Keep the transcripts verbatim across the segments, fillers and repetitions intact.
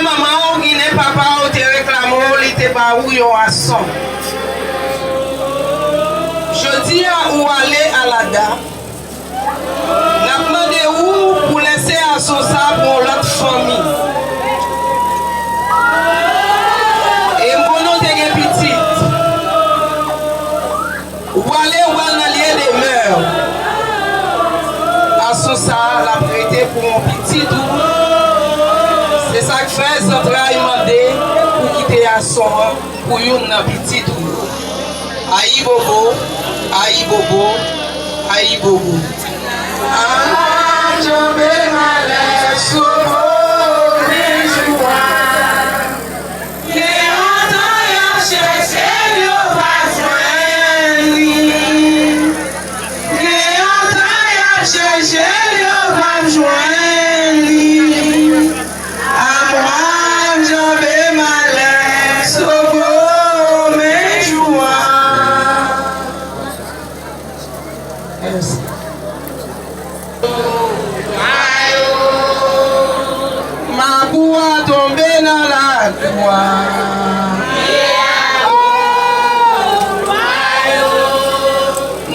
Manman w, ginen papa w te reklame w, li te ba ou yon ason. Jodi a, ou ale Alada. N ap mande ou pou lese ason sa pou yon lòt fanmi. E m konnen w te gen pitit. Ou ale, ou al nan lye demè. Ason sa a, l ap rete pou yon pitit ou. Se sa k fè zantray mande pou kite ason an pou youn nan pitit ou yo. Ayibobo, ayibobo, ayibobo. Ann janbe malè, sobo, men jou a. Gen yon tan y ap chèche l, yo pa jwenn li. Gen yon tan y ap chèche l, yo pa jwenn li. Amwa janbe malè, sobo, men jou a. Mèsi. Mapou a tonbe nan lakou a.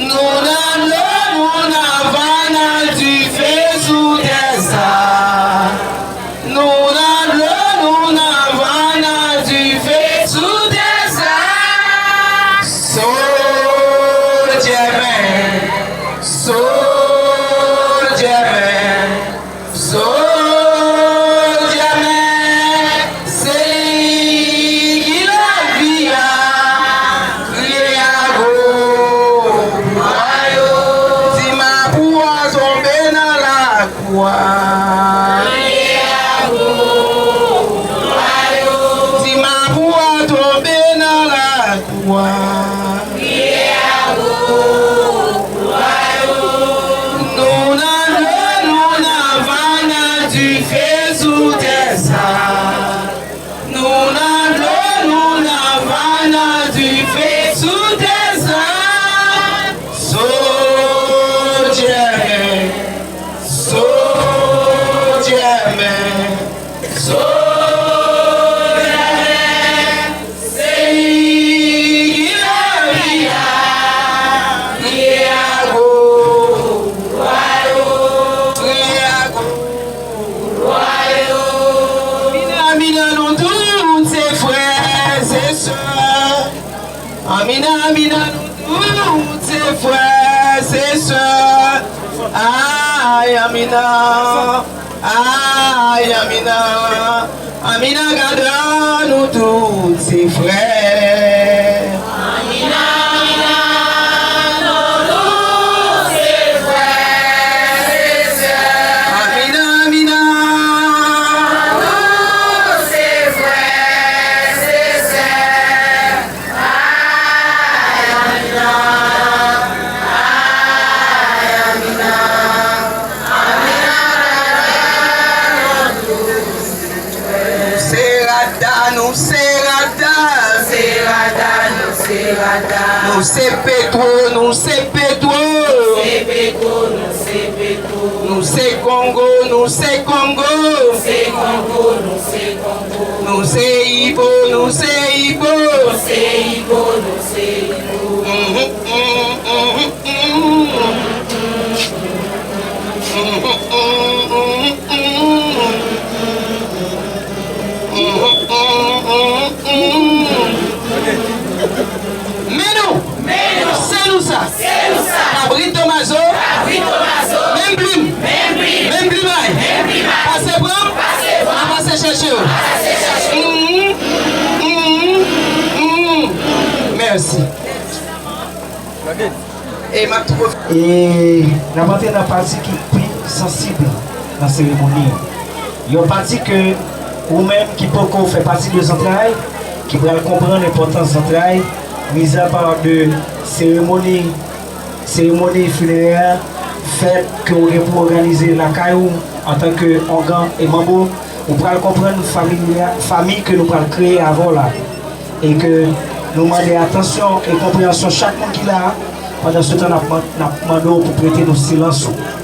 Nou nan dlo, nou nan van, nan dife sou tè sa. Nou nan dlo, nou nan van, nan dife sou tè sa. Sodyè men, sodyè men, sodyè men, se li ki lavi a, kriye a gwo vwa yo. Ti Mapou a tonbe nan la Wa. Ti Mapou a tonbe nan lakou a. Nou nan dlo, nou nan van, nan dife sou tè sa. Nou nan dlo, nou nan van, nan dife sou tè sa. Sodyè men, sodyè men, sodyè men, se li ki lavi a, li a gwo wa yo, li a gwo Mina, mina, nou tout se frè, se sè. Amina, Amina, nou tout se frè, se sè. Ay, Amina, ay, Amina, Amina, gade, nou tout se frè. Amina, Amina, nou tout se frè, se sè. Amina, Amina, nou tout se frè, se sè. Ay, Amina, ay, Amina, Amina, Amina, nou tout Nou se Rada, nou se Rada. Nou se Rada, nou se Rada. Nou se Petwo, nou se Petwo. Nou se Petwo, nou se Petwo. Nou se Kongo, nou se Kongo. Nou se Kongo, nou se Kongo. Nou se Ibo, nou se Ibo. Nou se Ibo, nou se Ibo. Mhm, mhm, mhm, mhm. Men nou! Men nou! Se nou sa! Se nou sa! Kabrit Tomazo! Kabrit Tomazo! Menm plim! Menm plim! Menm plimay! Menm plimay! Pase pran! Pase pran! N a pase chèche yo! Pase chèche yo! Mhm, mhm, mhm. Mèsi! E m ap tou E n ap antre nan pati ki pi sansib nan seremoni an. Yon pati ke ou menm ki poko fè pati de zantray, ki pral konprann enpòtans zantray, mizapa de seremoni, seremoni finerè, fèt ke ou gen pou òganize lakay ou antanke ongan e manbo, ou pral konprann fanmi a, fanmi ke nou pral kreye avè w la. E ke nou mande atansyon e konpreyansyon chak moun ki la a. Pandansetan, n ap man-, n ap mande w pou prete nou silans ou.